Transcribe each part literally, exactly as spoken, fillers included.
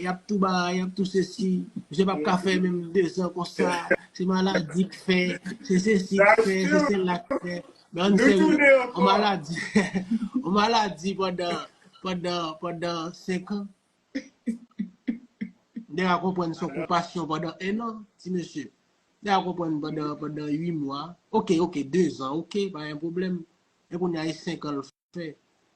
y ap tou bay, y ap tou sesi. Misye p ap ka fè menm de zan konsa. Se maladi k fè, se sesi k fè, se sèl la k fè. Men ann serye, yon maladi, yon maladi pandan, pandan, pandan senk an. M te ka konprann se yon konpasyon pandan en an, ti mesye. M te ka konprann pandan, pandan uit mwa. Oke, oke, de zan, oke, pa gen pwoblèm. E kounye a, e senk an l fè.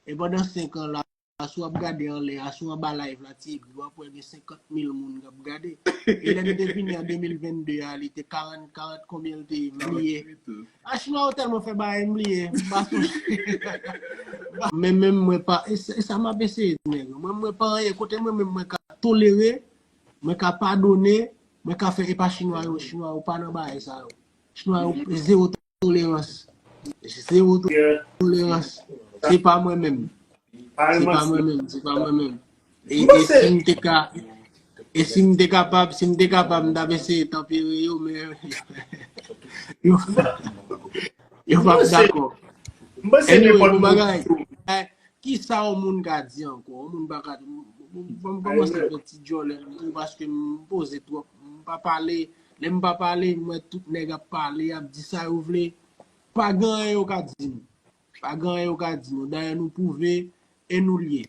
E pandan senk an la, si w ap gade anlè a, si w anba live la, ti egri, w ap wè gen senkant mil moun k ap gade. E lè n te vini an de mil vennde a, li te karant, karant konbyen l te ye, m bliye. A, chinwa yo tèlman fè bagay, m bliye, m pa sonje. Men menm mwen pa, e sa, e sa m ap eseye di nèg yo. Mwen, mwen pa anyen, kote mwen menm mwen ka tolere, mwen ka padone, mwen ka fè, e pa chinwa yo, chinwa yo pa nan bagay sa yo. Chinwa yo, zewo tolerans. Zewo tolerans. Se pa mwen menm. Se pa mwen menm, se pa mwen menm. E, e si m te ka, e si m te kapab, si m te kapab, m t ap eseye tanpere yo, men yo, yo p ap dakò. Anyway, bon bagay. Eh, ki sa yon moun ka di ankò? Yon moun pa ka di, m, m, m, m kòmanse fè ti djòlè, m tou, paske m poze twòp. M pa pale, lè m pa pale, m wè tout nèg ap pale, ap di sa yo vle. Pa gen anyen yo ka di nou. Pa gen anyen yo ka di nou. Dayè, nou pwouve e nou l ye.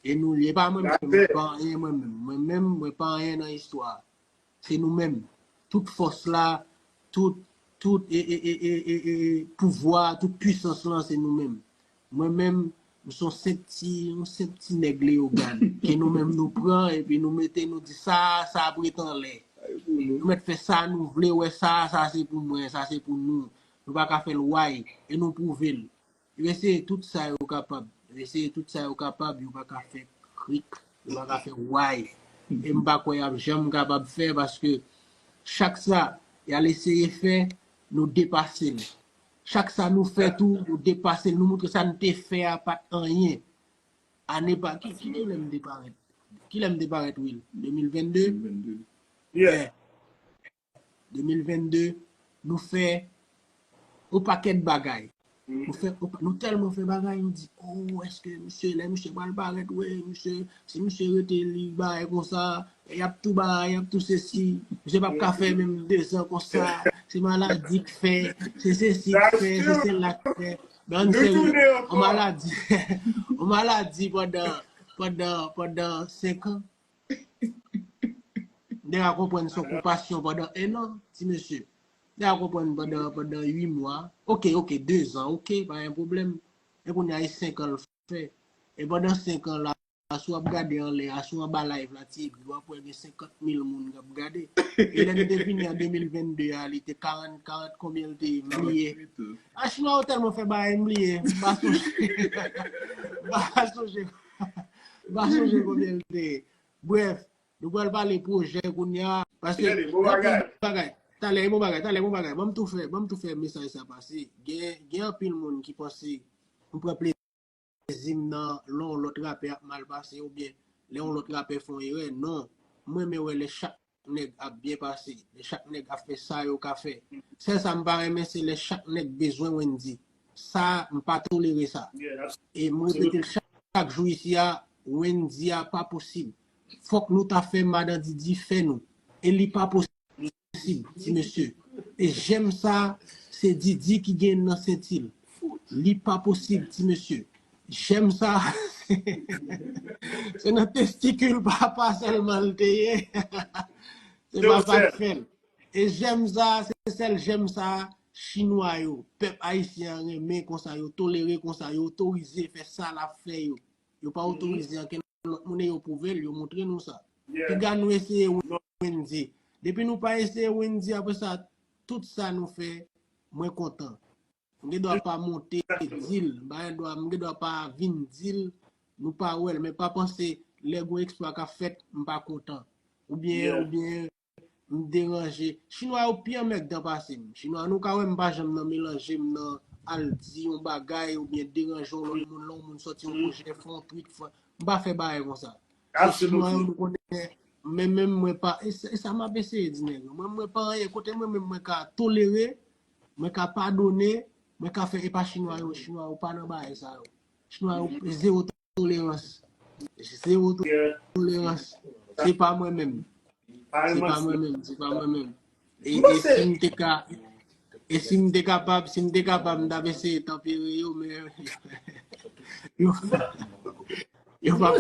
E nou l ye. E pa mwen menm, mwen pa anyen mwen menm. Mwen menm, mwen pa anyen nan istwa a. Se nou menm. Tout fòs la, tout, tout e, e, e, e, e, e pouvwa, tout pwisans lan, se nou menm. Mwen menm, m se yon senp ti, yon senp ti nèg Leyogàn. Ke nou menm nou pran, epi nou mete, nou di sa, sa ap ret anlè. Nou mèt fè sa nou vle, wè sa, sa se pou mwen, sa se pou nou. Nou pa ka fè l way, e nou pwouve l. Yo eseye tout sa yo kapab. Yo eseye tout sa yo kapab, yo pa ka fè krik, yo pa ka fè way. E m pa kwè y ap janm kapab fè, paske chak sa y al eseye fè, nou depase l. Chak sa nou fè tou, nou depase l, nou moutre sa n te fè a pa t anyen. Ane pa, ki, ki, ki lè m te parèt? Ki lè m te parèt, Will? De mil vennde? Yeah. De mil vennde, nou fè yon pakèt bagay. Nou fè, nou tèlman fè bagay, nou di, oh, èske misye, lè misye pral parèt, wi, misye, si misye rete li bagay konsa, y ap tou bagay, y ap tou sesi, misye p ap ka fè menm de zan konsa, se maladi k fè, se sesi k fè, se sèl la k fè. Men ann serye, yon maladi, yon maladi pandan, pandan, pandan senk an. M te ka konprann se yon konpasyon pandan en an, ti mesye. M te ka konprann pandan, pandan uit mwa. Oke, oke, de zan, oke, pa gen pwoblèm. E kounye a, e senk an l fè. E pandan senk an la, si w ap gade anlè a, si w anba live la, ti egri, w ap wè gen senkant mil moun k ap gade. E lè n te vini an de mil vennde a, li te karant, karant konbyen l te ye, m bliye. A, chinwa yo tèlman fè bagay, m bliye. M pa sonje. M pa sonje. M pa sonje konbyen l te ye. Brèf, nou pral pale pwojè kounye a. Paske gen anpil bagay. Talè, bon bagay, talè, bon bagay. Ban m tou fè, ban m tou fè mesaj sa pase. Gen, gen anpil moun ki panse m pran plezi m nan lè yon lòt rapè ap mal pase oubyen lè yon lòt rapè fè yon erè. Non. Mwen renmen wè lè chak nèg ap byen pase, lè chak nèg ap fè sa yo ka fè. Sèl sa m pa renmen, se lè chak nèg bezwen Wendy. Sa, m pa tolere sa. E m repete l chak, chak jou isi a, Wendy a pa posib. Fòk nou ta fè Madan Didi fè nou. E li pa posib, ti mesye. E jèm sa, se Didi ki gen nan senti l. Li pa posib, ti mesye. Jèm sa, se nan testikil papa sèlman l te ye. Se papa k fè l. E jèm sa, se sèl jèm sa, chinwa yo, pèp ayisyen an renmen konsa, yo tolere konsa, yo otorize fè sa l ap fè yo. Yo pa otorize ankenn lòt moun e yo pwouve l, yo montre nou sa. Piga nou eseye Wendy. Depi nou pa eseye Wendy, apre sa, tout sa nou fè, mwen kontan. M gen dwa pa monte di l, m pa gen dwa, m gen dwa pa vin di l, nou pa wè l, men pa panse lè gon eksplwa k ap fèt, m pa kontan. Oubyen, oubyen, m deranje. Chinwa yo pi anmègdan pase m. Chinwa nou ka wè m pa janm nan melanje m nan al di yon bagay oubyen deranje yon lòt moun, lè yon moun sòti yon pwojè, fè yon tweet, fè, m pa fè bagay konsa. Se chinwa yo nou konnen, men menm mwen pa, e sa, e sa m ap eseye di nèg yo. Mwen, mwen pa anyen, kote mwen menm mwen ka tolere, mwen ka padone, mwen ka fè, e pa chinwa yo, chinwa yo pa nan bagay sa yo. Chinwa yo zewo tolerans. Zewo tolerans. Se pa mwen menm. Se pa mwen menm, se pa mwen menm. E, e si m te ka, e si m te kapab, si m te kapab, m t ap eseye tanpere yo, men yo, yo p ap